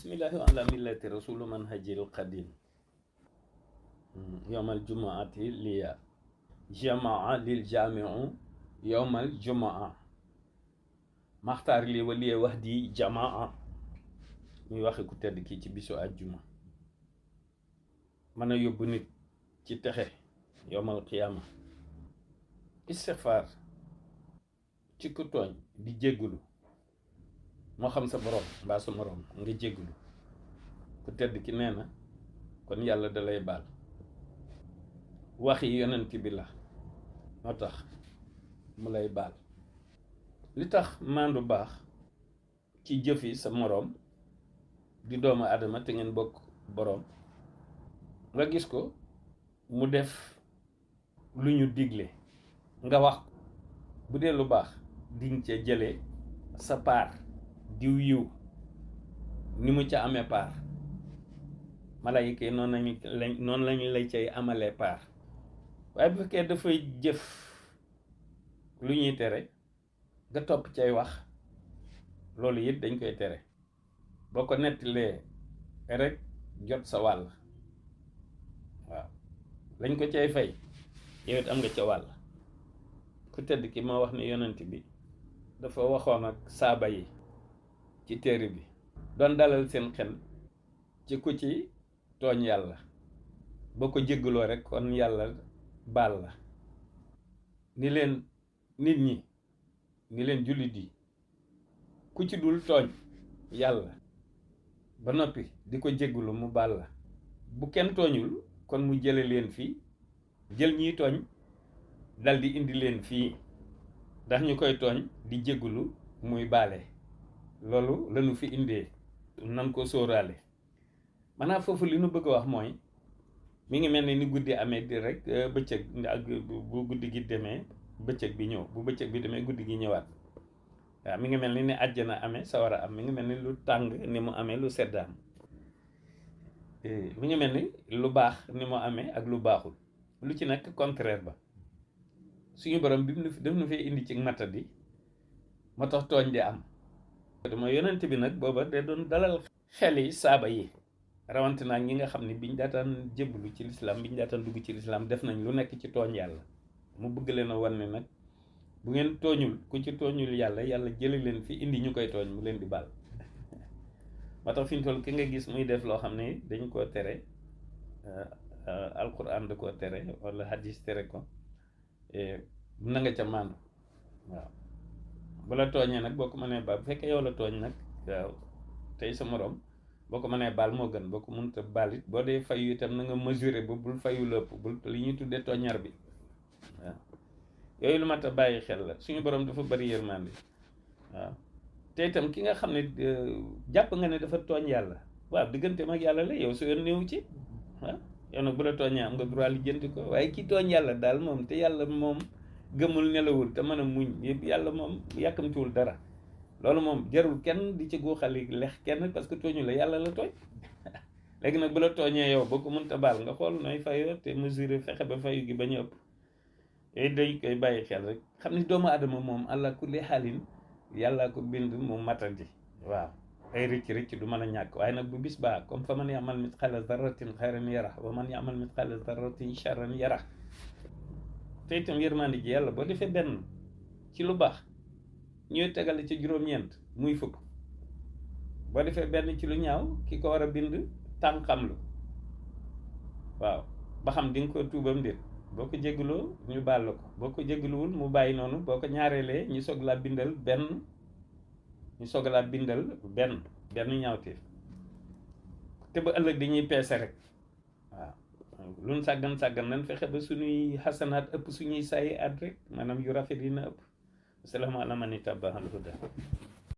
bismillahi wa ala millati rasulu manhajil qadim yawmal jumaati liya jamaa lil jamiu yawmal jumaa maxtaar li waliye wax di jamaa muy waxe ku tedd kii ci bisu àjjuma mën a yóbbu nit ci texe yawmal qiyaama istixfaar ci ku tooñ di jéggulu moo xam sa borom mbaa sa morom nga jéggulu ku tedd ki nee na kon yàlla da lay baal waxi yonent bi la moo tax mu lay baal li tax maandu baax ci jëfi sa moroom di doomu aadama te ngeen bokk boroom nga gis ko mu def lu ñu digle nga wax bu dee lu baax diñ ca jëlee sa paar diw yiw ni mu ca amee paar malayka yi noonu lañu lay cay amalee paar waaye bu fekkee dafay jëf lu ñuy tere nga topp cay wax loolu it dañ koy tere boo ko nettalee rek jot sa wàll waaw lañ ko cay fay yow it am nga ca wàll ku tedd ki ma wax ne yonent bi dafa waxoon ak saaba yi ci téere bi doon dalal seen xel ci ku ci tooñ yàlla boo ko jéggaloo rek kon yàlla baal la ni leen nit ñi ni leen jullit yi ku ci dul tooñ yàlla ba noppi di ko jéggalu mu baal la bu kenn tooñul kon mu jële leen fii jël ñiy tooñ dal di indi leen fii ndax ñu koy tooñ di jéggalu muy baale loolu lañu fi indee nan ko sóoraale maanaam foofu li nu bëgg a wax mooy mi ngi mel ni guddi amee di rek bëccëg ak bu guddi gi demee bëccëg bi ñëw bu bëccëg bi demee guddi gi ñëwaat waaw mi ngi mel ni àjjana amee sawara am mi ngi mel ni lu tàng ni mu amee lu sedd am mi ngi mel ni lu baax ni mu amee ak lu baaxul lu ci nekk contraire ba suñu borom bi def nu fee indi ci matadi moo tax tooñ di am mooy yonent bi nag booba de doon dalal xel yi saaba yi rawante naa ñi nga xam ne biñ daataan jébbalu ci lislaam biñ daataan dugg ci lislaam def nañ lu nekk ci tooñ yàlla mu bëgg leen a wan ne nag bu ngeen tooñul ku ci tooñul yàlla yàlla jëli leen fi indi ñu koy tooñ mu leen di baal moo tax fi ñu toll ki nga gis muy def loo xam ne dañ koo tere alquran da koo tere wala hadis tere ko na nga ca maandu waaw bu la tooñee nag boo ko mënee baal bu fekkee yow la tooñ nag waaw tey sa morom boo ko mënee baal moo gën boo ko mënut a baal it boo dee fayu itam na nga mesurer ba bul fayu lépp bul li ñuy tuddee tooñar bi waaw yooyu lu mat a bàyyi xel la suñu borom dafa bari yërmande waaw te itam ki nga xam ne jàpp nga ne dafa tooñ yàlla waaw digganteem ak yàlla la yow su yoon néew ci waaw yow nag bu la tooñee am nga droit li jënti ko waaye ki tooñ yàlla daal moom te yàlla moom gëmul nelawul te mën a muñ yëpp yàlla moom yàkkamtiwul dara loolu moom jarul kenn di ci guuxali lex kenn parce que tooñu la yàlla la tooñ léegi nag bu la tooñee yow boo ko mënta baal nga xool nooy fayoo te mesurer fexe ba fayu gi ba ñu ëpp yooyu dañ koy bàyyi xel rek xam ni doomu aadama moom àlla kulli xaalin yàlla ko bind mu matandi waaw ay rëcc du mën a ñàkk waaye nag bu bis baa comme fa man ya'mal mitqaala zarratin xayran yara wa man ya'mal mitqaala zarratin charran yara te itam yërmande ji yàlla boo defee benn ci lu baax ñooy tegale ci juróom-ñeent muy fukk boo defee benn ci lu ñaaw ki ko war a bind tànqam lu waaw ba xam di nga ko tuubam déet boo ko jégaloo ñu baal la ko boo ko jégaluwul mu bàyyi noonu boo ko ñaareelee ñu soog laa bindal benn ñaawteef te ba ëllëg dañuy peese rek waaw luñ sàggan nan fexe ba suñuy xasanaat ëpp suñuy sayi at rek maanaam yu rafet yi na ëpp asalaamaaleykum man itabahal huda